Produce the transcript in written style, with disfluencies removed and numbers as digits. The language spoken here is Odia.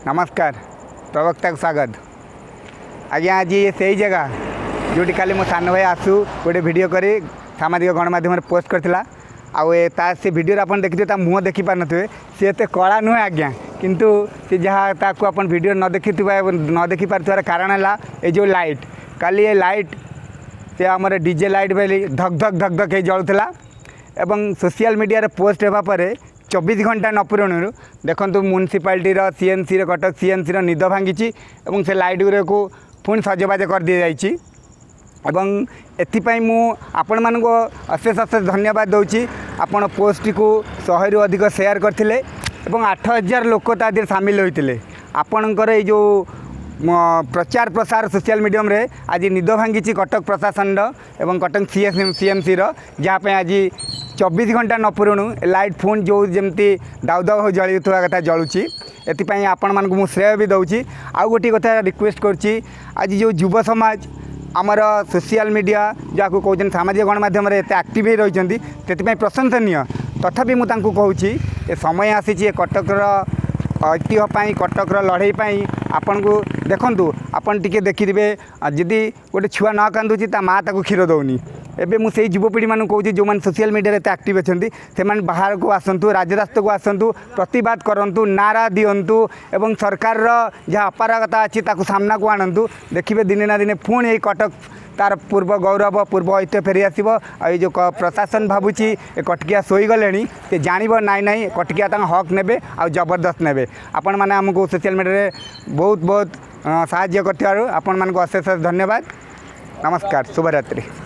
ନମସ୍କାର, ପ୍ରବକ୍ତାକୁ ସ୍ୱାଗତ। ଆଜ୍ଞା, ଆଜି ଏ ସେଇ ଜାଗା ଯେଉଁଠି କାଲି ମୋ ସାନ ଭାଇ ଆସୁ ଗୋଟେ ଭିଡ଼ିଓ କରି ସାମାଜିକ ଗଣମାଧ୍ୟମରେ ପୋଷ୍ଟ କରିଥିଲା। ଆଉ ଏ ତା ସେ ଭିଡ଼ିଓରେ ଆପଣ ଦେଖିଥିବେ, ତା ମୁହଁ ଦେଖିପାରିନଥିବେ। ସେ ଏତେ କଳା ନୁହେଁ ଆଜ୍ଞା, କିନ୍ତୁ ସେ ଯାହା ତାକୁ ଆପଣ ଭିଡ଼ିଓ ନ ଦେଖିଥିବା ନ ଦେଖିପାରୁଥିବାର କାରଣ ହେଲା ଏ ଯେଉଁ ଲାଇଟ୍। କାଲି ଏ ଲାଇଟ୍ ସେ ଆମର ଡିଜେ ଲାଇଟ୍ ବୋଲି ଧକ୍ ଧକ୍ ଧକ୍ ଧକ୍ ହେଇ ଜଳୁଥିଲା ଏବଂ ସୋସିଆଲ ମିଡ଼ିଆରେ ପୋଷ୍ଟ ହେବା ପରେ 24 ଘଣ୍ଟା ନ ପୂରଣରୁ ଦେଖନ୍ତୁ, ମ୍ୟୁନିସିପାଲିଟିର ସିଏମ୍ସିର, କଟକ ସିଏମ୍ସିର ନିଦ ଭାଙ୍ଗିଛି ଏବଂ ସେ ଲାଇଟ୍ ଗୁଡ଼ିକୁ ପୁଣି ସଜବାଜ କରିଦିଆଯାଇଛି। ଏବଂ ଏଥିପାଇଁ ମୁଁ ଆପଣମାନଙ୍କୁ ଅଶେଷ ଅଶେଷ ଧନ୍ୟବାଦ ଦେଉଛି। ଆପଣ ପୋଷ୍ଟଟିକୁ 100ରୁ ଅଧିକ ସେୟାର କରିଥିଲେ ଏବଂ 8000 ଲୋକ ତା ଦେହରେ ସାମିଲ ହୋଇଥିଲେ। ଆପଣଙ୍କର ଏଇ ଯେଉଁ ପ୍ରଚାର ପ୍ରସାର ସୋସିଆଲ ମିଡ଼ିୟମରେ ଆଜି ନିଦ ଭାଙ୍ଗିଛି କଟକ ପ୍ରଶାସନର ଏବଂ କଟକ ସିଏମ୍ସିର, ଯାହା ପାଇଁ ଆଜି 24 ଘଣ୍ଟା ନ ପୂରୁଣୁ ଲାଇଟ୍ ପୁଣି ଯେଉଁ ଯେମିତି ଦାଉ ଦାଉ ହୋଇ ଜଳୁଥିବା କଥା ଜଳୁଛି। ଏଥିପାଇଁ ଆପଣମାନଙ୍କୁ ମୁଁ ଶ୍ରେୟ ବି ଦେଉଛି। ଆଉ ଗୋଟିଏ କଥା ରିକ୍ୱେଷ୍ଟ କରୁଛି, ଆଜି ଯେଉଁ ଯୁବ ସମାଜ ଆମର ସୋସିଆଲ ମିଡ଼ିଆ ଯାହାକୁ କହୁଛନ୍ତି, ସାମାଜିକ ଗଣମାଧ୍ୟମରେ ଏତେ ଆକ୍ଟିଭ୍ ହେଇ ରହିଛନ୍ତି, ସେଥିପାଇଁ ପ୍ରଶଂସନୀୟ। ତଥାପି ମୁଁ ତାଙ୍କୁ କହୁଛି, ଏ ସମୟ ଆସିଛି ଏ କଟକର ଐତିହ୍ୟ ପାଇଁ, କଟକର ଲଢ଼େଇ ପାଇଁ। ଆପଣଙ୍କୁ ଦେଖନ୍ତୁ, ଆପଣ ଟିକେ ଦେଖିଥିବେ, ଯଦି ଗୋଟେ ଛୁଆ ନ କାନ୍ଦୁଛି, ତା ମା ତାକୁ କ୍ଷୀର ଦେଉନି। ଏବେ ମୁଁ ସେଇ ଯୁବପିଢ଼ିମାନଙ୍କୁ କହୁଛି, ଯେଉଁମାନେ ସୋସିଆଲ ମିଡ଼ିଆରେ ଏତେ ଆକ୍ଟିଭ୍ ଅଛନ୍ତି, ସେମାନେ ବାହାରକୁ ଆସନ୍ତୁ, ରାଜରାସ୍ତାକୁ ଆସନ୍ତୁ, ପ୍ରତିବାଦ କରନ୍ତୁ, ନାରା ଦିଅନ୍ତୁ ଏବଂ ସରକାରର ଯାହା ଅପାରଗତା ଅଛି ତାକୁ ସାମ୍ନାକୁ ଆଣନ୍ତୁ। ଦେଖିବେ, ଦିନେ ନା ଦିନେ ପୁଣି ଏଇ କଟକ ତାର ପୂର୍ବ ଗୌରବ, ପୂର୍ବ ଐତିହ୍ୟ ଫେରି ଆସିବ। ଆଉ ଏଇ ଯେଉଁ ପ୍ରଶାସନ ଭାବୁଛି ଏ କଟକିଆ ଶୋଇଗଲେଣି, ସେ ଜାଣିବ, ନାଇଁ ନାଇଁ, କଟକିଆ ତାଙ୍କ ହକ୍ ନେବେ ଆଉ ଜବରଦସ୍ତ ନେବେ। ଆପଣମାନେ ଆମକୁ ସୋସିଆଲ ମିଡ଼ିଆରେ ବହୁତ ବହୁତ ସାହାଯ୍ୟ କରିଥିବାରୁ ଆପଣମାନଙ୍କୁ ଅଶେଷ ଅଶେଷ ଧନ୍ୟବାଦ। ନମସ୍କାର, ଶୁଭରାତ୍ରି।